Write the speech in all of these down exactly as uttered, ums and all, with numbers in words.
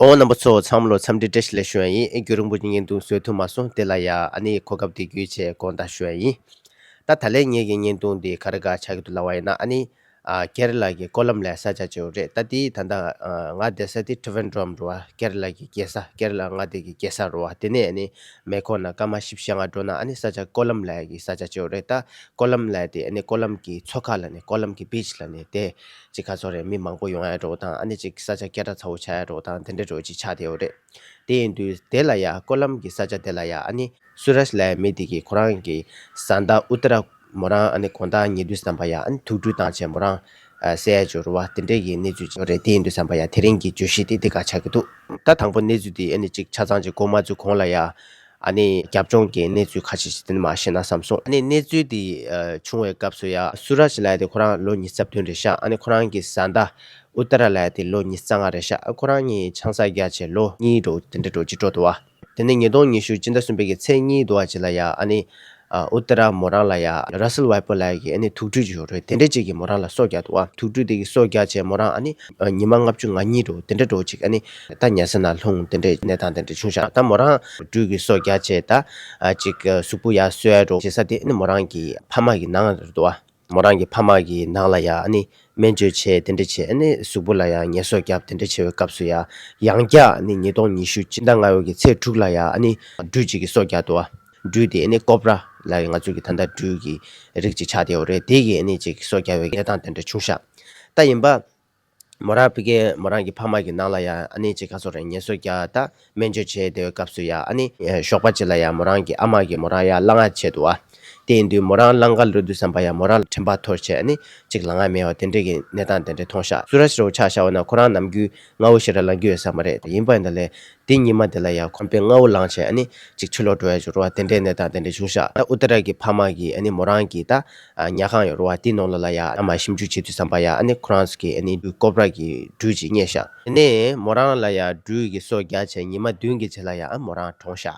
ཨོ་རྣམ་པ་ཚོ་ཚང་མ་ལོ་འཚམས་འདྲི་བཀྲ་ཤིས་བདེ་ལེགས་ཞུ་ཡ་ཡིན། ཨེ་རྒྱུན་རིང་པོ་བརྙན་ཐུང་བཟོས་ཐུབ་མ་སོང་། དེ་ལ་ཡ་ཨ་ནི་གོ་སྐབས་དེ་བརྒྱུད་བྱས་དགོངས་དག་ཞུ་ཡ་ཡིན། ད་ད་ལན་ངེད་ཀྱི་བརྙན་ཐུང་འདི་ག་རེ་ག་ཆགས་ཀྱི་འདུག་ལབ་པ་ཡིན་ན། ཨ་ནི་ཨ་ཀེ་ར་ལ་གི་ཀོ་ལམ་ལ་ས་ཆ་ཅིག་ཡོད་རེད། ད་དེ་ད་ལྟ་ཨ་ང་བསྡད་ས་དེ་ཏྲི་ཝན་ཌྲམ་རེད་བ། ཀེ་ར་ལ་གི་རྒྱལ་ས། ཀེ་ར་ལ་མངའ་སྡེ་གི་རྒྱལ་ས་རེད་བ། དེ་ནས་ཨ་ནི་མེ་འཁོར་ནང་སྐར་མ་བཞི་བཅུ་ཞེ་ལྔ་འགྲོ་ན་ཨ་ནི་ས་ཆ་ཀོ་ལམ་ལ་གི་ས་ཆ་ཅིག་ཡོད་རེད། ད་ཀོ་ལམ་ལ་དེ་ཨ་ནི་ཀོ་ལམ་གི་མཚོ་ཁ་ལབ་ནས། ཀོ་ལམ་གི་བིཆ་ལབ་ནས་དེ་ཅིག་ག་ཚོད་རེད། མི་མང་པོ་ཡོང་ཡ་འདྲ་བོ་དང་། ཨ་ནི་ཅིག་ས་ཆ་སྐད་གྲགས་ཚ་བོ་ཆགས་ཡ་འདྲ་བོ་དང་། དེ་འདྲ་འདྲ་བོ་ཅིག་ཆགས་བསྡད་ཡོད་རེད། དེ་ཡིན་དུས་དེ་ལ་ཡ་ཀོ་ལམ་གྱི་ས་ཆ་དེ་ལ་ཡ་ཨ་ནི་སུ་རཱཇ་ལབ་མི་དེ་གིས་ཁོ་རང་གི་བཟའ་ཟླ་ཨུ་ཏ་ར་མོ་རང་ཨ་ནི་དགོང་དག་ཉལ་དུས་ཙམ་པ་ཡ་ཨ་ནི་དུག་སྦྲུལ་བཏང་བྱས་མོ་རང་ཨ་བསད་ཡ་ཅིག་ཡོད་རེད་བ། དེ་འདྲས་ཀྱི་གནས་ཚུལ་ཅིག་ཡོད་རེད། དེ་ཡིན་དུས་ཙམ་པ་ཡ་དེ་རིང་གི་བརྗོད་གཞི་དེ་དེ་ག་ཆགས་ཀྱི་འདུག་ད་དང་པོ་གནས་ཚུལ་དེ་ཨ་ནི་ཅིག་ཆ་ཚང་ཅིག་གོ་མ་ཚུད་གོང་ལ་ཡ་ཨ་ནི་རྒྱབ་ལྗོངས་ཀྱི་གནས་ཚུལ་ཁ་ཤས་ཤིག་དེ་ནས་མར་བཤད་ན་བསམ་སོང་། ཨ་ནི་གནས་ཚུལ་དེ་ཨ་བྱུང་བའི་སྐབས་སུ་ཡ་སུ་རཱཇ་ལབ་ཡ་དེ་ཁོ་རང་ལོ་ཉི་ཤུ་རྩ་བདུན་རེད་ཤག་ཨ་ནི་ཁོ་རང་གི་བཟའ་ཟླ་ཨུ་ཏ་ར་ལབ་ཡ་དེ་ལོ་ཉི་ཤུ་རྩ་ལྔ་རེད་ཤག་ཨ་ཁོ་རང་གཉིས་ཆང་ས་བརྒྱབ་བྱས་ལོ་གཉིས་འགྲོ་དེ་འདྲ་འགྲོ་ཅིག་འགྲོ་འདུག་བ། དེ་ནས་ཉིས་སྟོང་ཉི་ཤུ་སྤྱི་ཟླ་གསུམ་པའི་གི་ཚེས་གཉིས་འདུག་བ་ཅིག་ལ་ཡ་ཨ་ནི་ཨ་ཨུ་ཏ་ར་མོ་རང་ལ་ཡ་ར་སེལ་ཝའི་པར་ལབ་ཡ་གི་ཨ་ནི་དུག་སྦྲུལ་ཅིག་ཡོད་རེད། དེ་འདྲས་ཅིག་གིས་མོ་རང་ལ་སོ་བརྒྱབ་འདུག་བ། དུག་སྦྲུལ་དེ་གིས་སོ་བརྒྱབ་བྱས་མོ་རང་ཨ་ནི་ཨ་ཉི་མ་ལྔ་བཅུ་ང་གཉིས་འགྲོ་དེ་འདྲ་འགྲོ་ཅིག་ཨ་ནི་ད་ཉལ་ས་ནང་ལྷུང་། དེ་འདྲས་གནས་སྟངས་དེ་འདྲ་བྱུང་ཤག་ད་མོ་རང་སྦྲུལ་གིས་སོ་བརྒྱབ་བྱས་ད་ཨ་ཅིག་གཟུགས་པོ་ཡར་གསོ་ཡ་འདྲ་བོ་བྱེད་ས་དེ་ཨ་ནི་མོ་རང་གི་ཕ་མ་གི་ནང་རེད་འདུག་བ། མོ་རང་གི་ཕ་མ་གི་ནང་ལ་ཡ་ཨ་ནི་སྨན་བཅོས་བྱས་དེ་འདྲ་བྱས། ཨ་ནི་གཟུགས་པོ་ལ་ཡ་ངལ་གསོ་བརྒྱབ་དེ་འདྲ་བྱས་པའི་སྐབས་སུ་ཡ་ཡང་བསྐྱར་ཨ་ནི་ཉིས་སྟོང་ཉི་ཤུ་སྤྱི་ཟླ་ལྔ་པའི་གི་ཚེས་དྲུག་ལ་ཡ་ཨ་ནི་སྦྲུལ་ཅིག་གིས་སོ་བརྒྱབ་འདུག་བ། སྦྲུལ་དེ་ཨ་ནི་ཀོབ་ར་ལབ་ཡ་ང་ཚོ་གི་ད་ལྟ་སྦྲུལ་གྱི་རིགས་ཅིག་ཆགས་བསྡད་ཡོད་རེད། དེ་གིས་ཨ་ནི་ཅིག་སོ་བརྒྱབ་པའི་གནས་སྟངས་དེ་འདྲ་བྱུང་ཤག་ད་ཡིན་པ། མོ་རང་ཕ་གི་མོ་རང་གི་ཕ་མ་གི་ནང་ལ་ཡ་ཨ་ནི་ཅིག་ག་ཚོད་རེད། ངལ་གསོ་རྒྱག་ད་སྨན་བཅོས་བྱས་བསྡད་པའི་སྐབས་སུ་ཡ་ཨ་ནི་ཞོགས་པ་ཅིག་ལ་ཡ་མོ་རང་གི་ཨ་མ་གིས་མོ་རང་ཡ་གླ་ང་བྱས་འདུག་བ། དེ་ཡིན་དུས་མོ་རང་གླ་ང་ལོག་དུས་ཙམ་པ་ཡ་མོ་རང་ལ་དྲན་པ་འཐོར་བྱས་ཨ་ནི་ཅིག་ལང་ང་མེད་པ་དེ་འདྲས་ཀྱི་གནས་སྟངས་དེ་འདྲས་མཐོང་ཤག་སུ་རཱཇ་རོ་ཆ་བཞག་པ་ན་ཁོ་རང་ནམ་རྒྱུན་སྔ་བོ་ཞེ་དྲག་ལངས་ཀྱི་ཡོད་ས་མ་རེད། ཡིན་པ་ཡིན་ད་ལས། དེ་ཉི་མ་དེ་ལ་ཡ་ཁོ་དཔེ་སྔ་བོ་ལངས་བྱས་ཨ་ནི་ཅིག་ཕྱི་ལོགས་འགྲོ་ཡ་ཅིག་ཡོད་རེད་བ། དེ་འདྲའི་གནས་སྟངས་དེ་འདྲ་བྱུང་ཤག་ད་ཨུ་ཏ་ར་གི་ཕ་མ་གིས་ཨ་ནི་མོ་རང་གི་ད་ཉལ་ཁང་ཡོད་རེད་བ། དེ་ནང་ལོགས་ལ་ཡ་ཨ་མ་ཞིབ་འཇུག་བྱེད་དུས་ཙམ་པ་ཡ་ཨ་ནི་ཁོ་རང་ཚོ་གིས་ཨ་ནི་ཀོབ་ར་གི་སྦྲུལ་ཅིག་རྙེད་ཤག་དེ་ནས་མོ་རང་ལ་ཡ་སྦྲུལ་གྱིས་སོ་བརྒྱབ་བྱས་ཉི་མ་བདུན་གྱི་རྗེས་ལ་ཡ་ཨ་མོ་རང་གྲོངས་ཤག་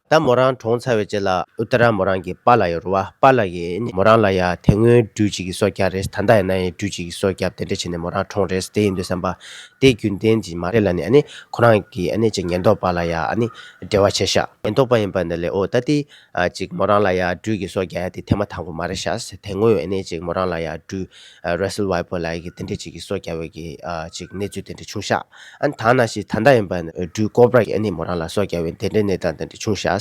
ད་མོ་རང་གྲོངས་ཚར་བའི་རྗེས་ལ་ཨུ་ཏ་ར་མོ་རང་གི་པཱ་ལགས་ཡོད་རེད་བ། པཱ་ལགས་ཀྱིས་ཨ་ནི་མོ་རང་ལ་ཡ་དེ་སྔོན་སྦྲུལ་ཅིག་གིས་སོ་བརྒྱབ་རེད། ད་ལྟ་ཡིན་ན་ཡང་སྦྲུལ་ཅིག་གིས་སོ་བརྒྱབ་དེ་འདྲ་བྱས་ནས་མོ་རང་གྲོངས་རེད། དེ་ཡིན་དུས་ཙམ་པ། དེ་རྒྱུན་ལྡན་ཅིག་མ་རེད་ལབ་ནས་ཨ་ནི་ཁོ་རང་གིས་ཨ་ནི་ཅིག་ཉེན་རྟོག་པ་ལ་ཡ་ཨ་ནི་འབྲེལ་བ་བྱས་ཤག་ཉེན་རྟོག་པ་ཡིན་པ་འདི་ལས་ཨོ་ད་དེ་ཨ་ཅིག་མོ་རང་ལ་ཡ་སྦྲུལ་གྱིས་སོ་བརྒྱབ་ཡ་དེ་ཐེངས་མ་དང་པོ་མ་རེད་ཤག་དེ་སྔོན་ཨ་ནི་ཅིག་མོ་རང་ལ་ཡ་སྦྲུལ་ཨ་ར་སེལ་ཝའི་པར་ལབ་ཡ་གི་དེ་འདྲས་ཅིག་གིས་སོ་བརྒྱབ་པའི་གི་ཨ་ཅིག་གནས་ཚུལ་དེ་འདྲས་བྱུང་ཤག་ཨ་ནི་ད་ནང་བཞིན་ད་ལྟ་ཡིན་པ་ནི་སྦྲུལ་ཀོབ་ར་གིས་ཨ་ནི་མོ་རང་ལ་སོ་བརྒྱབ་པའི་དེ་འདྲའི་གནས་སྟངས་དེ་འདྲས་བྱུང་ཤག་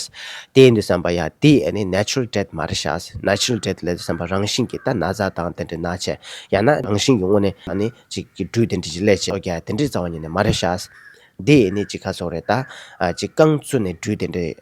དེ་ཡིན་དུས་ཙམ་པ་ཡ་དེ་ཨ་ནི་ནེ་ཅུ་རལ་ཌེ་ཐི་མ་རེད་ཤག་ནེ་ཅུ་རལ་ཌེ་ཐི་ལབ་དུས་ཙམ་པ་རང་བཞིན་གྱིས་ད་ན་ཚ་དང་དེ་འདྲས་ན་བྱས། ཡང་ན་རང་བཞིན་གྱི་དངོས་གནས་ཨ་ནི་ཅིག་གི་སྦྲུལ་དེ་འདྲས་ཅིག་སླེབས་བྱས་སོ་བརྒྱབ་དེ་འདྲས་རྩ་བ་ཉིད་ནས་མ་རེད་ཤག་འདི་ཨ་ནི་ཅིག་ག་ཚོད་རེད། ད་ཨ་ཅིག་རྐང་བཙུགས་ནས་སྦྲུལ་དེ་འདྲས་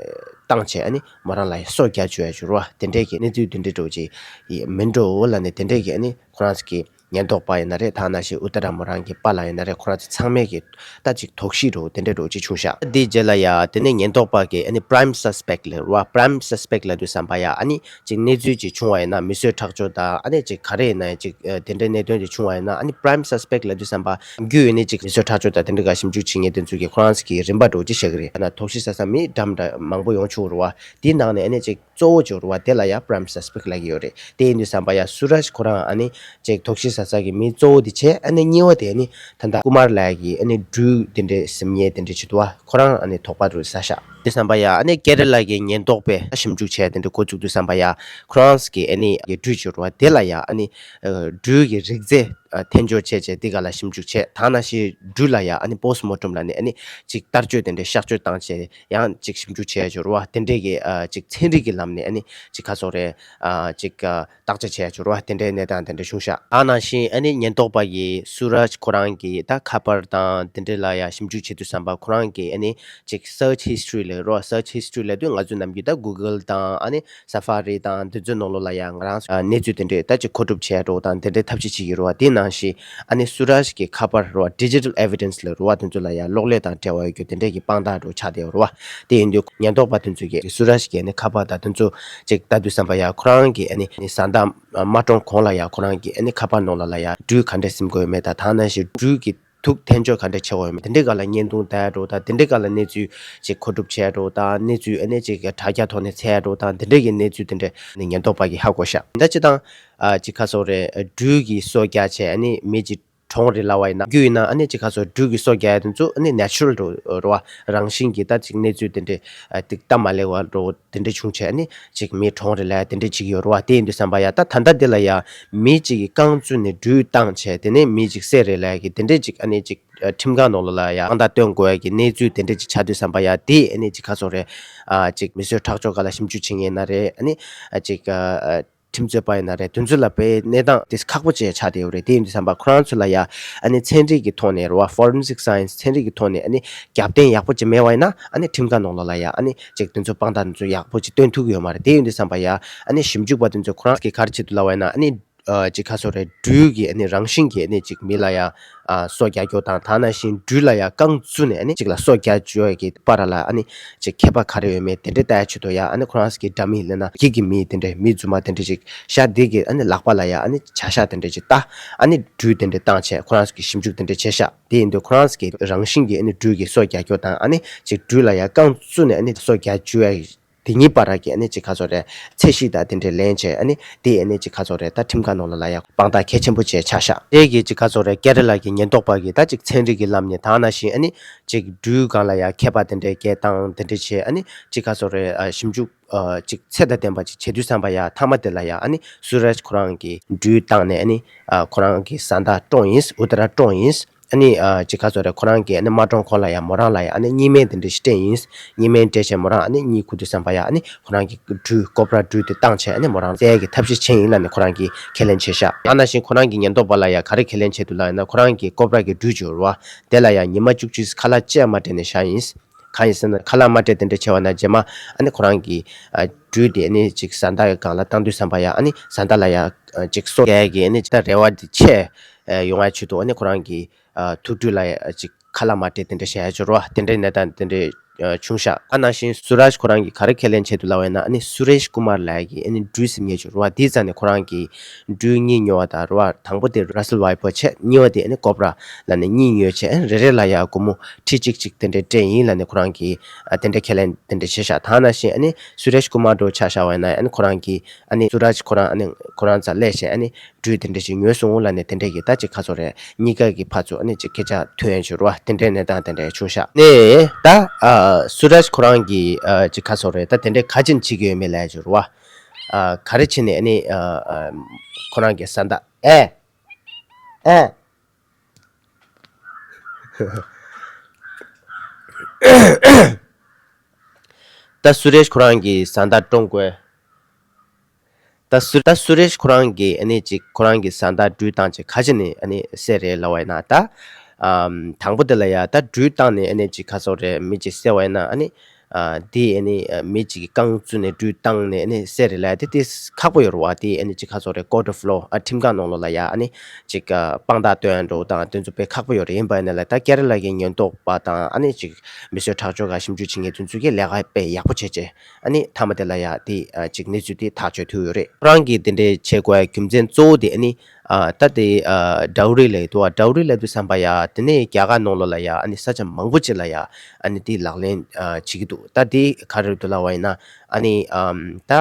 བཏང་བྱས་ཨ་ནི་མོ་རང་ལ་སོ་བརྒྱབ་བཅུག་ཡ་ཅིག་ཡོད་རེད་བ། དེ་འདྲས་ཀྱི་གནས་ཚུལ་དེ་འདྲས་འདྲ་བོ་ཅིག་མིན་འགྲོ་ལབ་ནས་དེ་འདྲས་ཀྱི་ཨ་ནི་ཁོ་རང་ཚོ་གི་ཉེན་རྟོག་པ་ཡིན་ན་རེད། ད་ནང་བཞིན་ཨུ་ཏ་ར་མོ་རང་གི་པཱ་ལགས་ཡིན་ན་རེད། ཁོ་རང་ཚོ་ཚང་མས་ཀྱི་ད་ཅིག་དོགས་གཞི་འདྲ་བོ་དེ་འདྲས་འདྲ་བོ་ཅིག་བྱུང་ཤག་དེའི་རྗེས་ལ་ཡ་དེ་ནས་ཉེན་རྟོག་པ་གིས་ཨ་ནི་པ་རའིམ་སས་པེག་ལབ་རེད་བ། པ་རའིམ་སས་པེག་ལབ་དུས་ཙམ་པ་ཡ་ཨ་ནི་ཅིག་གནས་ཚུལ་ཅིག་བྱུང་བ་ཡིན་ན། མི་གསོད་ཁྲག་སྦྱོར་དང་ཨ་ནི་ཅིག་ག་རེ་ཡིན་ན་ཡང་ཅིག་ཨ་དེ་འདྲའི་གནད་དོན་ཅིག་བྱུང་བ་ཡིན་ན་ཨ་ནི་པ་རའིམ་སས་པེག་ལབ་དུས་ཙམ་པ་རྒྱུ་ཡོད་ནི་ཅིག་མི་གསོད་ཁྲག་སྦྱོར་དང་དེ་འདྲ་ག་ཞིབ་འཇུག་བྱེད་མཁན་དེ་ཚོ་གིས་ཁོ་རང་ཚོ་གི་རིམ་པ་འདྲ་བོ་ཅིག་བཞག་གི་རེད། ཡང་ན་དོགས་གཞི་ཟ་ས་མི་འདྲ་མི་འདྲ་མང་པོ་ཡོང་ཆོག་རེད་བ། དེའི་ནང་ནས་ཨ་ནི་ཅིག་གཙོ་བོ་ཅིག་རེད་བ། དེ་ལ་ཡ་པ་རའིམ་སས་པེག་ལབ་ཀྱི་ཡོད་རེད། དེ་ཡིན་དུས་ཙམ་པ་ཡ་སུ་རཱཇ་ཁོ་རང་ཨ་ནི་ཅིག་དོགས་གཞི་ཟ་ས་གི་མི་གཙོ་བོ་དེ་བྱས། ཨ་ནི་གཉིས་པ་དེ་ཨ་ནི་ད་ལྟ་ཀུ་མར་ལབ་ཡ་གི་ཨ་ནི་སྦྲུལ་དེ་འདྲའི་ཟིན་མཁན་དེ་འདྲ་ཅིག་འདུག་བ། ཁོ་རང་ཨ་ནི་དོགས་པ་འདྲ་བོ་ཟ་ཤག་དེ་ཙམ་པ་ཡ་ཨ་ནི་ཀེ་ར་ལ་གི་ཉེན་རྟོག་པས་ཞིབ་འཇུག་བྱས་དེ་འདྲ་འགོ་བཙུགས་དུས་ཙམ་པ་ཡ་ཁོ་རང་ཚོ་གི་ཨ་ནི་སྦྲུལ་ཅིག་རེད་བ། དེ་ལ་ཡ་ཨ་ནི་ཨ་སྦྲུལ་གྱི་རིགས་རྫས་ཨ་འཐེན་སྦྱོར་བྱས་བྱས་དེ་ག་ལ་ཞིབ་འཇུག་བྱས། ད་ནང་བཞིན་སྦྲུལ་ལ་ཡ་ཨ་ནི་པོ་སི་ཊི་མོར་ཊམ་ལབ་ནས་ཨ་ནི་ཅིག་བརྟག་དཔྱད་དེ་འདྲའི་གཤག་བཅོས་བཏང་བྱས་ཡང་ཅིག་ཞིབ་འཇུག་བྱས་ཡ་ཅིག་རེད་བ། དེ་འདྲའི་གི་ཨ་ཅིག་ཚན་རིག་གི་ལམ་ནས་ཨ་ནི་ཅིག་ག་ཚོད་རེད། ཨ་ཅིག་ཨ་བརྟག་དཔྱད་བྱས་ཡ་ཅིག་རེད་བ། དེ་འདྲའི་གནས་སྟངས་དེ་འདྲ་བྱུང་ཤག་ད་ནང་བཞིན་ཨ་ནི་ཉེན་རྟོག་པ་གིས་སུ་རཱཇ་ཁོ་རང་གི་ད་ཁ་པར་དང་དེ་འདྲའི་ལ་ཡ་ཞིབ་འཇུག་བྱེད་དུས་ཙམ་པ་ཁོ་རང་གི་ཨ་ནི་ཅིག་སརཆ་ཧིས་ཊོ་རི་ལབ་རེད་བ། སརཆ་ཧིས་ཊོ་རི་ལབ་དུས་ང་ཚོ་ནམ་རྒྱུན་ད་གུ་གལ་དང་ཨ་ནི་སཱ་ཕ་རི་དང་དེ་ཚོའི་ནང་ལོགས་ལ་ཡ་ང་རང་ཚོ་གནས་ཚུལ་དེ་འདྲས་ད་ཅིག་མཁོ་སྒྲུབ་བྱས་འགྲོ་དང་དེ་འདྲའི་ཐབས་ཤེས་བྱེད་ཀྱི་རེད་བ། དེ་ནང་བཞིན་ཨ་ནི་སུ་རཱཇ་གི་ཁ་པར་རེད་བ། ཌི་ཇི་ཊལ་ཨེ་ཝི་ཌེན་སི་ལབ་རེད་བ། དེ་ཚོ་ལ་ཡ་གློག་ཀླད་དང་འབྲེལ་བ་ཡོད་རྒྱུ་དེ་འདྲས་ཀྱི་དཔང་རྟགས་འདྲ་བོ་ཆགས་བསྡད་ཡོད་རེད་བ། དེ་ཡིན་དུས་ཉེན་རྟོག་པ་དེ་ཚོ་གིས་སུ་རཱཇ་གི་ཨ་ནི་ཁ་པར་དང་དེ་ཚོ་ཅིག་ལྟ་དུས་ཙམ་པ་ཡ་ཁོ་རང་གི་ཨ་ནི་བཟའ་ཟླ་མ་གྲོངས་གོང་ལ་ཡ་ཁོ་རང་གི་ཨ་ནི་ཁ་པར་ནང་ལོགས་ལ་ཡ་སྦྲུལ་ག་འདྲས་ཟིན་དགོས་ཡོད་མེད་དང་། ད་ནང་བཞིན་སྦྲུལ་གྱི་དུག་འཐེན་སྦྱོར་ག་འདྲས་བྱེད་དགོས་ཡོད་མེད། དེ་འདྲའི་སྒང་ལ་བརྙན་ཐུང་ལྟ་ཡ་འདྲ་བོ་དང་། དེ་འདྲའི་སྒང་ལ་གནས་ཚུལ་ཅིག་མཁོ་སྒྲུབ་བྱས་འདྲ་བོ་དང་། གནས་ཚུལ་ཨ་ནི་ཅིག་དྲ་རྒྱ་ཐོག་ནས་བཙལ་ཡ་འདྲ་བོ་དང་། དེ་འདྲའི་གི་གནས་ཚུལ་དེ་འདྲས་ཨ་ནི་ཉེན་རྟོག་པ་གིས་ཧ་གོ་ཤག་ད་སྤྱིར་བཏང་ཨ་ཅིག་ག་ཚོད་རེད། སྦྲུལ་གྱིས་སོ་བརྒྱབ་བྱས་ཨ་ནི་མི་ཅིག་ གྲོངས་རེད་ལབ་པ་ཡིན་ན། རྒྱུ་ཡིན་ན་ཨ་ནི་ཅིག་ག་ཚོད་སྦྲུལ་གྱི་སོ་རྒྱག་ཡ་དེ་ཚོ་ཨ་ནི་ནེ་ཅུ་རལ་འགྲོ་རེད་བ། རང་བཞིན་གྱིས་ད་ཅིག་གནས་ཚུལ་དེ་འདྲས་ཨ་ཏིག་སྟབས་མ་ལེགས་པ་འགྲོ་དེ་འདྲས་བྱུང་བྱས་ཨ་ནི་ཅིག་མི་གྲོངས་རེད་ལབ་ཡ་དེ་འདྲས་ཅིག་ཡོད་རེད་བ། དེ་ཡིན་དུས་ཙམ་པ་ཡ་ད་ད་ལྟ་འདི་ལ་ཡ་མི་གཅིག་གིས་རྐང་བཙུགས་ནས་སྦྲུལ་བཏང་བྱས་དེ་ནས་མི་གཅིག་བསད་རེད་ལབ་ཡ་གི་དེ་འདྲས་ཅིག་ཨ་ནི་ཅིག་ཁྲིམས་ཁང་ནང་ལོགས་ལ་ཡ་དཔང་རྟགས་སྟོན་དགོས་ཡ་གི་གནས་ཚུལ་དེ་འདྲས་ཅིག་ཆགས་དུས་ཙམ་པ་ཡ་དེ་ཨ་ནི་ཅིག་ག་ཚོད་རེད། ཨ་ཅིག་མི་གསོད་ཁྲག་སྦྱོར་སྒང་ལ་ཞིབ་འཇུག་བྱེད་མཁན་ཡིན་ན་རེད། ཨ་ནི་ཨ་ཅིག་ཨ་ཁྲིམས་རྩོད་པ་ཡིན་ན་རེད། དེ་ཚོ་ལ་དཔེ་གནས་སྟངས་དེ་ཁག་པོ་བྱས་ཆགས་བསྡད་ཡོད་རེད། དེ་ཡིན་དུས་ཙམ་པ་ཁོ་རང་ཚོ་ལ་ཡ་ཨ་ནི་ཚན་རིག་གི་ཐོག་ནས་རེད་བ། ཕོ་རེན་སིག་སའེན་སི་ཚན་རིག་གི་ཐོག་ནས་ཨ་ནི་རྒྱབ་རྟེན་ཡག་པོ་ཅིག་མེད་པ་ཡིན་ན་ཨ་ནི་ཁྲིམས་ཁང་ནང་ལོགས་ལ་ཡ་ཨ་ནི་ཅིག་དེ་ཚོ་དཔང་རྟགས་དེ་ཚོ་ཡག་པོ་ཅིག་སྟོན་ཐུབ་ཀྱི་ཡོད་མ་རེད། དེ་ཡིན་དུས་ཙམ་པ་ཡ་ཨ་ནི་ཞིབ་འཇུག་པ་དེ་ཚོ་ཁོ་རང་གིས་ག་རེ་བྱེད་འདུག་ལབ་པ་ཡིན་ན། ཨ་ནི་ཨ་ཅིག་ག་ཚོད་རེད། སྦྲུལ་གྱི་ཨ་ནི་རང་བཞིན་གྱིས་ཨ་ནི་ཅིག་མི་ལ་ཡ་ཨ་སོ་རྒྱག་རྒྱུ་དང་། དེ་ནང་བཞིན་སྦྲུལ་ལ་ཡ་རྐང་བཙུགས་ནས་ཨ་ནི་ཅིག་ལ་སོ་རྒྱག་རྒྱུ་ཡ་གི་བར་ལ་ཨ་ནི་ཅིག་ཁྱད་པར་ག་རེ་ཡོད་མེད་དེ་འདྲས་ལྟ་ཡ་ཆེད་དུ་ཡ་ཨ་ནི་ཁོ་རང་ཚོ་གིས་འདྲ་མིན་ལབ་ན་ཡིག་གི་མི་དེ་འདྲས་མི་རྫུན་མ་དེ་འདྲས་ཅིག་བཞག་དེ་གི་ཨ་ནི་ལག་པ་ལ་ཡ་ཨ་ནི་བྱ་ཤ་དེ་འདྲས་ཅིག་བཏགས། ཨ་ནི་སྦྲུལ་དེ་འདྲས་བཏང་བྱས་ཁོ་རང་ཚོ་གིས་ཞིབ་འཇུག་དེ་འདྲས་བྱས་ཤག་དེ་ཡིན་དུས་ཁོ་རང་ཚོ་གིས་རང་བཞིན་གྱིས་ཨ་ནི་སྦྲུལ་གྱི་སོ་རྒྱག་རྒྱུ་དང་། ཨ་ནི་ཅིག་སྦྲུལ་ལ་ཡ་རྐང་བཙུགས་ནས་ཨ་ནི་སོ་རྒྱག་རྒྱུ་ཡ་དེ་གཉིས་བར་གྱི་ཨ་ནི་ཅིག་ག་ཚོད་རེད། ཚད་གཞི་དང་དེ་འདྲས་ལེན་བྱས་ཨ་ནི་དེ་ཨ་ནི་ཅིག་ག་ཚོད་རེད། ད་ཁྲིམས་ཁང་ནང་ལོགས་ལ་ཡ་དཔང་རྟགས་གལ་ཆེན་པོ་བྱས་ཆགས་ཤག་དེ་གི་ཅིག་ག་ཚོད་རེད། ཀེ་ར་ལ་གི་ཉེན་རྟོག་པ་གིས་ད་ཅིག་ཚན་རིག་གི་ལམ་ནས་དེ་ནང་བཞིན་ཨ་ནི་ཅིག་སྦྲུལ་སྒང་ལ་ཡ་མཁས་པ་དེ་འདྲས་སྐད་བཏང་དེ་འདྲས་བྱས་ཨ་ནི་ཅིག་ག་ཚོད་རེད། ཨ་ཞིབ་འཇུག་ཨ་ཅིག་ཚད་དང་ལྡན་པ་ཅིག་བྱེད་དུས་ཙམ་པ་ཡ་མཐའ་མ་དེ་ལ་ཡ་ཨ་ནི་སུ་རཱཇ་ཁོ་རང་གིས་སྦྲུལ་བཏང་ནས་ཨ་ནི་ཨ་ཁོ་རང་གི་བཟའ་ཟླ་བཀྲོངས་ཡིན། ཨུ་ཏ་ར་བཀྲོངས་ཡིན། ཨ་ནི་ཨ་ཅིག་ག་ཚོད་རེད། ཁོ་རང་གིས་ཨ་ནི་མ་གྲོངས་གོང་ལ་ཡ་མོ་རང་ལ་ཡ་ཨ་ནི་གཉིས་སྨན་དེ་འདྲ་ཞིག་སྤྲད་ཡིན། གཉིས་སྨན་སྤྲད་བྱས་མོ་རང་ཨ་ནི་གཉིད་ཁུག་དུས་ཙམ་པ་ཡ་ཨ་ནི་ཁོ་རང་གི་སྦྲུལ་ཀོབ་ར་སྦྲུལ་དེ་བཏང་བྱས་ཨ་ནི་མོ་རང་བསད་ཡས་ཀྱི་ཐབས་ཤེས་བྱས་ཡིན་ལབ་ནས་ཁོ་རང་གིས་ཁས་ལེན་བྱས་ཤག་དེ་ནང་བཞིན་ཁོ་རང་གི་ཉེན་རྟོག་པ་ལ་ཡ་ག་རེ་ཁས་ལེན་བྱས་འདུག་ལབ་ཡིན་ན། ཁོ་རང་གི་ཀོབ་ར་གི་སྦྲུལ་ཅིག་ཡོད་རེད་བ། དེ་ལ་ཡ་ཉི་མ་བཅུ་གཅིག་ཁ་ལག་ཅིག་ཡང་མ་སྤྲད་ནས་བཞག་ཡིན། གང་ཡིན་ཟེར་ན་ཁ་ལག་མ་སྤྲད་དེ་འདྲ་བྱས་པ་ན་རྗེས་མ་ཨ་ནི་ཁོ་རང་གི་ཨ་སྦྲུལ་དེ་ཨ་ནི་ཅིག་བཟའ་ཟླ་ཡི་སྒང་ལ་བཏང་དུས་ཙམ་པ་ཡ་ཨ་ནི་བཟའ་ཟླ་ལ་ཡ་ཨ་ཅིག་སོ་རྒྱག་ཡས་ཀྱི་ཨ་ནི་ད་རེ་བ་དེ་ཆེ་ཨ་ཡོང་ཡ་ཆེད་དུ་ཨ་ནི་ཁོ་རང་གི་ཨ་ཐུག་སྦྲུལ་ལ་ཡ་ཅིག་ཁ་ལག་མ་སྤྲད་དེ་འདྲ་བྱས་ཡ་ཅིག་ཡོད་རེད་བ། དེ་འདྲའི་གནས་སྟངས་དེ་འདྲ་ཨ་བྱུང་ཤག་ཨ་ནང་བཞིན་སུ་རཱཇ་ཁོ་རང་གིས་ག་རེ་ཁས་ལེན་བྱས་འདུག་ལབ་པ་ཡིན་ན། ཨ་ནི་སུ་རེཤ་ཀུ་མར་ལབ་ཡ་གི་ཨ་ནི་སྦྲུལ་ཟེར་མཁན་ཅིག་ཡོད་རེད་བ། དེའི་རྩ་ནས་ཁོ་རང་གིས་སྦྲུལ་གཉིས་ཉོ་བ་དང་རེད་བ། དང་པོ་དེ་ར་སེལ་ཝའི་པར་བྱས། གཉིས་པ་དེ་ཨ་ནི་ཀོབ་ར་ལབ་ནས་གཉིས་ཉོས་བྱས། ཨ་ནི་རེ་རེ་ལ་ཡ་སྒོར་མོ་ཁྲི་གཅིག་གཅིག་དེ་འདྲ་སྤྲད་ཡིན་ལབ་ནས་ཁོ་རང་གིས་ཨ་དེ་འདྲ་ཁས་ལེན་དེ་འདྲ་བྱས་ཤག་དེ་ནང་བཞིན་ཨ་ནི་སུ་རེཤ་ཀུ་མར་འདྲ་བོ་ཆ་བཞག་པ་ཡིན་ན་ཨ་ནི་ཁོ་རང་གིས་ཨ་ནི་སུ་རཱཇ་ཁོ་རང་ཨ་ནི་ཁོ་རང་རྩར་སླེབས་བྱས་ཨ་ནི་སྦྲུལ་དེ་འདྲ་ཞིག་ཉོས་སོང་ལབ་ནས་དེ་འདྲ་གི་ད་ཅིག་ག་ཚོད་རེད། གཉིས་ཀ་གི་ཕར་ཚུར་ཨ་ནི་ཅིག་སྐད་ཆ་ཐོན་ཡ་ཅིག་ཡོད་རེད་བ། དེ་འདྲའི་གནས་སྟངས་དེ་འདྲ་བྱུང་ཤག་ནས་ད་ཨ་སུ་རཱཇ་ཁོ་རང་གིས་ཨ་ཅིག་ག་ཚོད་རེད། ད་དེ་འདྲ་ག་ཅིག་བྱེད་ཀྱི་ཡོད་མེད་ལབ་ཡ་ཅིག་ཡོད་རེད་བ། ཨ་ག་རེ་བྱས་ནས་ཨ་ནི་ཨ་ཨ་ཁོ་རང་གི་བཟའ་ཟླ་ཨེ་ཨེ། ད་སུ་རེཤ་ཁོ་རང་གི་བཟའ་ཟླ་བཀྲོངས་དགོས། ད་སུ་ད་སུ་རེཤ་ཁོ་རང་གིས་ཨ་ནི་ཅིག་ཁོ་རང་གི་བཟའ་ཟླ་སྦྲུལ་བཏང་བྱས་ག་ཅིག་ནས་ཨ་ནི་བསད་རེད་ལབ་པ་ཡིན་ན། ད་ཨམ་དང་པོ་དེ་ལ་ཡ་ད་སྦྲུལ་བཏང་ནས་ཨ་ནི་ཅིག་ག་ཚོད་རེད། མི་ཅིག་བསད་པ་ཡིན་ན་ཨ་ནི་ཨ་དེ་ཨ་ནི་ཨ་མི་ཅིག་གིས་རྐང་བཙུགས་ནས་སྦྲུལ་བཏང་ནས་ཨ་ནི་བསད་རེད་ལབ་ཡ་དེ་དེ་ཁག་པོ་ཡོད་རེད་བ། དེ་ཨ་ནི་ཅིག་ག་ཚོད་རེད། ཀོར་ཊི་ཨོཕ་ལོ་ཨ་ཁྲིམས་ཁང་ནང་ལོགས་ལ་ཡ་ཨ་ནི་ཅིག་ཨ་དཔང་རྟགས་སྟོན་ཡ་འདྲ་བོ་དང་དེ་ཚོ་དཔེ་ཁག་པོ་ཡོད་རེད། ཡིན་པ་ཡིན་ན་ལ་ད་ཀེ་ར་ལ་གི་ཉེན་རྟོག་པ་དང་ཨ་ནི་ཅིག་མི་གསོད་ཁྲག་སྦྱོར་སྒང་ཞིབ་འཇུག་བྱེད་མཁན་དེ་ཚོ་གིས་ལས་ཀ་དཔེ་ཡག་པོ་བྱས་བྱས། ཨ་ནི་མཐའ་མ་དེ་ལ་ཡ་དེ་ཨ་ཅིག་གནས་ཚུལ་དེ་ཐག་གཅོད་ཐུབ་ཡོད་རེད། ཁོ་རང་གིས་དེ་འདྲའི་བྱེད་དགོས་ཡ་རྒྱུ་མཚན་གཙོ་བོ་དེ་ཨ་ནི་ཨ་ད་དེ་ཨ་ཌའུ་རི་ལབ་ཀྱི་འདུག་བ། ཌའུ་རི་ལབ་དུས་ཙམ་པ་ཡ་དེ་ནས་རྒྱ་གར་ནང་ལོགས་ལ་ཡ་ཨ་ནི་ས་ཆ་མང་པོ་ཅིག་ལ་ཡ་ཨ་ནི་དེ་ལག་ལེན་ཨ་བྱེད་ཀྱི་འདུག་ད་དེ་ག་རེ་རེད་འདུག་ལབ་པ་ཡིན་ན། ཨ་ནི་ཨམ་ད་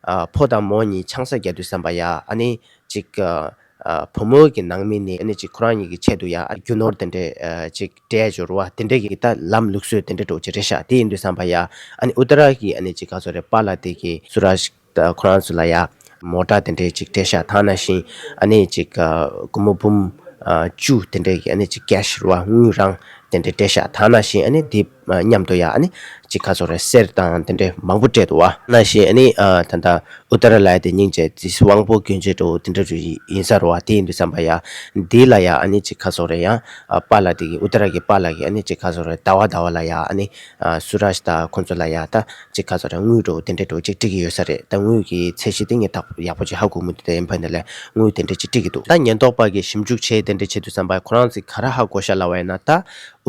ཨ་ཕོ་དང་མོ་གཉིས་ཆང་ས་བརྒྱབ་དུས་ཙམ་པ་ཡ་ཨ་ནི་ཅིག་ཨ་ཨ་བུ་མོ་གི་ནང་མི་ནས་ཨ་ནི་ཅིག་ཁོ་རང་གཉིས་ཀྱི་ཆེད་དུ་ཡ་ཨ་རྒྱུ་ནོར་དེ་འདྲས་ཨ་ཅིག་སྤྲད་ཡ་ཅིག་ཡོད་རེད་བ། དེ་འདྲས་ཀྱི་ད་ལམ་ལུགས་སྲོལ་དེ་འདྲས་འདྲ་བོ་ཅིག་རེད་ཤག་དེ་ཡིན་དུས་ཙམ་པ་ཡ་ཨ་ནི་ཨུ་ཏ་ར་གི་ཨ་ནི་ཅིག་ག་ཚོད་རེད། པཱ་ལགས་དེ་གིས་སུ་རཱཇ་ད་ཁོ་རང་ཚོ་ལ་ཡ་མོ་ཊ་དེ་འདྲས་ཅིག་སྤྲད་ཤག་དེ་ནང་བཞིན་ཨ་ནི་ཅིག་ཨ་སྒོར་མོ་འབུམ་ཨ་བཅུ་དེ་འདྲས་ཀྱི་ཨ་ནི་ཅིག་ཀེཤ་རེད་བ། དངུལ་རང་དེ་འདྲས་སྤྲད་ཤག་དེ་ནང་བཞིན་ཨ་ནི་དེ་མཉམ་དུ་ཡ་ཨ་ནི་ཅིག་ག་ཚོད་རེད། གསེར་དང་དེ་འདྲས་མང་པོ་སྤྲད་འདུག་བ། དེ་ནང་བཞིན་ཨ་ནི་ཨ་ད་ལྟ་ཨུ་ཏ་ར་ལབ་ཡ་དེ་སྙིང་རྗེ་དེ་དབང་པོ་སྐྱོན་ཅན་འདྲ་བོ་དེ་འདྲ་རུ་ཡིན་ས་རེད་བ། དེ་ཡིན་དུས་ཙམ་པ་ཡ་འདི་ལ་ཡ་ཨ་ནི་ཅིག་ག་ཚོད་རེད། ཡང་ཨ་པཱ་ལགས་དེ་གིས་ཨུ་ཏ་ར་གི་པཱ་ལགས་ཀྱིས་ཨ་ནི་ཅིག་ག་ཚོད་རེད། ཟླ་བ་ཟླ་བ་ལ་ཡ་ཨ་ནི་ཨ་སུ་རཱཇ་དང་ཁོང་ཚོ་ལ་ཡ་ད་ཅིག་ག་ཚོད་རེད། དངུལ་འདྲ་བོ་དེ་འདྲས་འདྲ་བོ་ཅིག་སྤྲད་ཀྱི་ཡོད་ས་རེད། ད་དངུལ་གྱི་ཚད་གཞི་དེ་ངས་ད་ཡག་པོ་ཅིག་ཧ་གོ་མི་འདུག་ད་ཡིན་པ་ཡིན་ན་ལས་དངུལ་དེ་འདྲས་ཅིག་སྤྲད་ཀྱི་འདུག་ད་ཉེན་རྟོག་པ་གིས་ཞིབ་འཇུག་བྱས་དེ་འདྲས་བྱེད་དུས་ཙམ་པ་ཁོ་རང་ཚོས་ག་རེ་ཧ་གོ་ཤག་ལབ་པ་ཡིན་ན། ད་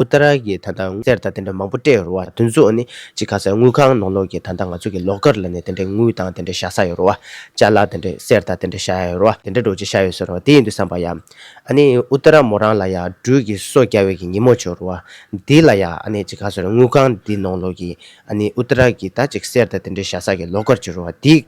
ཨུ་ཏ་ར་གི་ད་ལྟ་གསེར་དང་དེ་འདྲ་མང་པོ་སྤྲད་ཡོད་རེད་བ། དེ་ཚོ་ཨ་ནི་ཅིག་ག་ཚོད་དངུལ་ཁང་ནང་ལོགས་ཀྱི་ད་ལྟ་ང་ཚོ་གི་ལོ་ཀར་ལབ་ནས་དེ་འདྲའི་དངུལ་དང་དེ་འདྲ་བཞག་ས་ཡོད་རེད་བ། ཅ་ལག་དེ་འདྲ་གསེར་དང་དེ་འདྲ་བཞག་ཡ་ཡོད་རེད་བ། དེ་འདྲ་འདྲ་བོ་ཅིག་བཞག་ཡོད་ས་རེད་བ། དེ་ཡིན་དུས་ཙམ་པ་ཡ་ཨ་ནི་ཨུ་ཏ་ར་མོ་རང་ལ་ཡ་སྦྲུལ་གྱི་སོ་རྒྱག་པའི་གི་ཉིན་མོ་ཅིག་ཡོད་རེད་བ། འདི་ལ་ཡ་ཨ་ནི་ཅིག་ག་ཚོད་རེད། དངུལ་ཁང་འདི་ནང་ལོགས་ཀྱི་ཨ་ནི་ཨུ་ཏ་ར་གི་ད་ཅིག་གསེར་དང་དེ་འདྲ་བཞག་ས་གི་ལོ་ཀར་ཅིག་ཡོད་རེད་བ། འདི་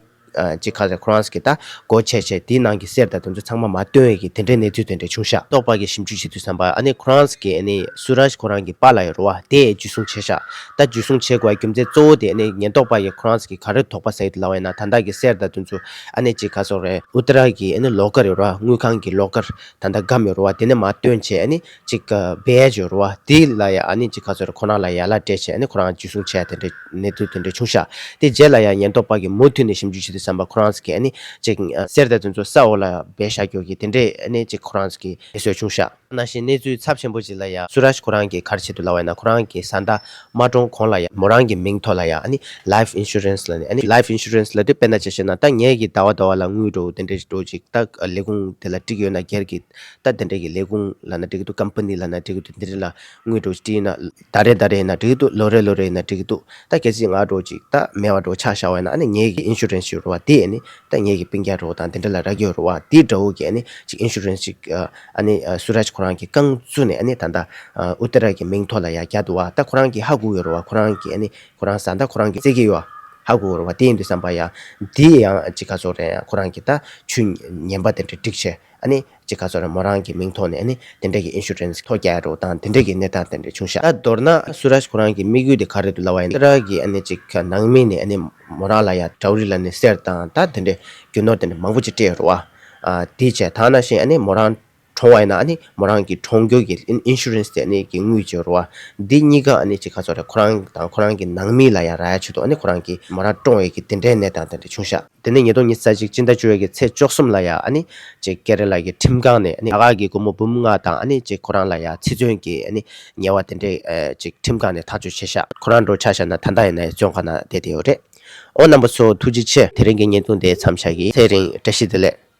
ཅིག་ག་རེ་ཁོ་རང་གི་ད་སྒོ་ཕྱེ་བྱས་དེའི་ནང་གི་གསེར་དང་དེ་ཚོ་ཚང་མ་མར་བཏོན་ཡས་ཀྱི་དེ་འདྲའི་གནས་ཚུལ་དེ་འདྲ་བྱུང་ཤག་ཉེན་རྟོག་པ་གིས་ཞིབ་འཇུག་བྱེད་དུས་ཙམ་པ་ཨ་ནི་ཁོ་རང་གི་ཨ་ནི་སུ་རཱཇ་ཁོ་རང་གི་པཱ་ལགས་ཡོད་རེད་བ། དེ་འཇུ་བཟུང་བྱས་ཤག་ད་འཇུ་བཟུང་བྱེད་དགོས་རྒྱུ་མཚན་གཙོ་བོ་དེ་ཨ་ནི་ཉེན་རྟོག་པ་གིས་ཁོ་རང་གི་ག་རེ་དོགས་པ་ཟ་ཡི་འདུག་ལབ་པ་ཡིན་ན། ད་ལྟ་གི་གསེར་དང་དེ་ཚོ་ཨ་ནི་ཅིག་ག་ཟེར་དགོས་རེད། ཨུ་ཏི་ར་གི་ཨ་ནི་ལོ་ཀར་ཡོད་རེད་བ། དངུལ་ཁང་གི་ལོ་ཀར་ད་ལྟ་སྒམ་ཡོད་རེད་བ། དེ་ནས་མར་བཏོན་བྱས་ཨ་ནི་ཅིག་སྦེ་ཡ་ཅིག་ཡོད་རེད་བ། དེ་ལ་ཡ་ཨ་ནི་ཅིག་ག་ཟེར་དགོས་རེད། ཁོ་རང་ལ་ཡ་ལན་སྤྲད་བྱས་ཨ་ནི་ཁོ་རང་འཇུ་བཟུང་བྱས་དེ་འདྲ་གནས་ཚུལ་དེ་འདྲ་བྱུང་ཤག་དེ་རྗེས་ལ་ཡ་ཉེན་རྟོག་པ་གིས་མུ་མཐུད་ནས་ཞིབ་འཇུག་བྱེད་དུས་ཙམ་པ་ཁོ་རང་གིས་ཨ་ནི་ཅིག་གསེར་དང་དེ་ཚོ་ས་འོག་ལ་སྦས་བཞག་རྒྱུ་གི་དེ་འདྲས་ཨ་ནི་ཅིག་ཁོ་རང་གིས་འབད་རྩོལ་བྱུང་ཤག་ནང་བཞིན་གནས་ཚུལ་ཚབས་ཆེན་པོ་ཅིག་ལ་ཡ་སུ་རཱཇ་ཁོ་རང་གིས་ག་རེ་བྱེད་འདུག་ལབ་པ་ཡིན་ན། ཁོ་རང་གི་བཟའ་ཟླ་མ་གྲོངས་གོང་ལ་ཡ་མོ་རང་གི་མིང་ཐོག་ལ་ཡ་ཨ་ནི་ལའིཕ་ཨིན་ཤུ་རན་སི་ལབ་ནས། ཨ་ནི་ལའིཕ་ཨིན་ཤུ་རན་སི་ལབ་དུས་དཔེར་ན་ཆ་བཞག་ན་ད་ངེད་ཀྱི་ཟླ་བ་ཟླ་བ་ལ་དངུལ་འགྲོ་དེ་འདྲས་འགྲོ་ཅིག་ད་ལས་ཁུངས་དེ་ལ་འགྲིག་ཡོད་ན། སྒེར་གྱི་ད་དེ་འདྲས་ཀྱི་ལས་ཁུངས་ལབ་ན་འགྲིག་གི་འདུག་ཀམ་པ་ནི་ལབ་ན་འགྲིག་གི་འདུག་དེ་འདྲས་ལ་དངུལ་འགྲོ་ཅིག་བྲིས་ན་ཟླ་རེ་ཟླ་རེ་ཡིན་ན་འགྲིག་གི་འདུག་ལོ་རེ་ལོ་རེ་ཡིན་ན་འགྲིག་གི་འདུག་ད་གལ་སྲིད་ང་འགྲོ་ཅིག་ད་མེད་པ་འགྲོ་ཆ་བཞག་པ་ཡིན་ན་ཨ་ནི་ངེད་ཀྱི་ཨིན་ཤུ་རན་སི་ཡོད་རེད་བ། དེ་ཨ་ནི་ད་ངེད་ཀྱི་སྤུན་ཀྱག་འདྲ་བོ་དང་དེ་འདྲ་ལ་རག་གི་ཡོད་རེད་བ། དེ་འདྲ་བོ་གི་ཨ་ནི་ཅིག་ཨིན་ཤུ་རན་སི་ཅིག་ཨ་ནི་སུ་རཱཇ་ཁོ་རང་གིས་རྐང་བཙུགས་ནས་ཨ་ནི་ད་ལྟ་ཨུ་ཏི་ར་གི་མིང་ཐོག་ལ་ཡ་བརྒྱབ་འདུག་བ། ད་ཁོ་རང་གིས་ཧ་གོ་ཡོད་རེད་བ། ཁོ་རང་གི་ཨ་ནི་ཁོ་རང་བཟའ་ཟླ་ཁོ་རང་གིས་བརྩི་གི་ཡོད་ཧ་གོ་ཡོད་རེད་བ། དེ་ཡིན་དུས་ཙམ་པ་ཡ་དེ་ཡང་ཅིག་ག་ཟེར་དགོས་རེད། ཁོ་རང་གིས་ད་ཆུ་ངན་པ་དེ་འདྲ་བསྒྲིགས་བྱས་ཨ་ནི་ཅིག་ག་ཟེར་དགོས་རེད། མོ་རང་གི་མིང་ཐོག་ནས་ཨ་ནི་དེ་འདྲ་གི་ཨིན་ཤུ་རན་སི་ཐོ་རྒྱག་རོགས་དང་དེ་འདྲ་གི་གནས་སྟངས་དེ་འདྲ་བྱུང་ཤག་ད་མདོར་ན་སུ་རཱཇ་ཁོ་རང་གི་དམིགས་ཡུལ་དེ་ག་རེ་འདུག་ལབ་པ་ཡིན་ན། ཨུ་ཏི་ར་གི་ཨ་ནི་ཅིག་ནང་མི་ནས་ཨ་ནི་མོ་རང་ལ་ཡ་ཌའོ་རི་ལབ་ནས་གསེར་དང་ད་དེ་འདྲ་རྒྱུ་ནོར་དེ་འདྲ་མང་པོ་ཅིག་སྤྲད་རོགས་ཨ། དེ་བྱས་ད་ནང་བཞིན་ཨ་ནི་མོ་རང་གྲོངས་པ་ཡིན་ན་ཨ་ནི་མོ་རང་གི་གྲོངས་རྒྱུ་གི་ཨིན་ཤུ་རན་སི་དེ་ཨ་ནི་གི་དངུལ་བྱེད་རོགས་ཨ། འདི་གཉིས་ཀ་ཨ་ནི་ཅིག་ག་ཟེར་དགོས་རེད། ཁོ་རང་དང་ཁོ་རང་གི་ནང་མི་ལ་ཡ་རག་ཡ་ཆེད་དུ་ཨ་ནི་ཁོ་རང་གི་མོ་རང་གྲོངས་ཡས་ཀྱི་དེ་འདྲའི་གནས་སྟངས་དེ་འདྲ་བྱུང་ཤག་དེ་ནས་ཉིས་སྟོང་ཉི་ཤུ་རྩ་གཅིག་སྤྱི་ཟླ་བཅུ་པའི་གི་ཚེས་བཅུ་གསུམ་ལ་ཡ་ཨ་ནི་ཅིག་ཀེ་ར་ལ་གི་ཁྲིམས་ཁང་ནས་ཨ་ནི་ཨ་ཁ་གི་སྒོར་མོ་འབུམ་ལྔ་དང་ཨ་ནི་ཅིག་ཁོ་རང་ལ་ཡ་ཚེ་བཙོན་གྱི་ཨ་ནི་ཉེས་པ་དེ་འདྲས་ཨ་ཅིག་ཁྲིམས་ཁང་ནས་ཐག་གཅོད་བྱས་ཤག་ཁོ་རང་འདྲ་བོ་ཆ་བཞག་ན་ད་ལྟ་ཡིན་ན་ཡང་བཙོན་ཁང་ནང་བསྡད་བསྡད་ཡོད་རེད། ཨོ་རྣམ་པ་ཚོ་ཐུགས་རྗེ་ཆེ། དེ་རིང་གི་བརྙན་ཐུང་དེ་མཚམས་བཞག་གི། ཚེ་རིང་བཀྲ་ཤིས་བདེ་ལེགས།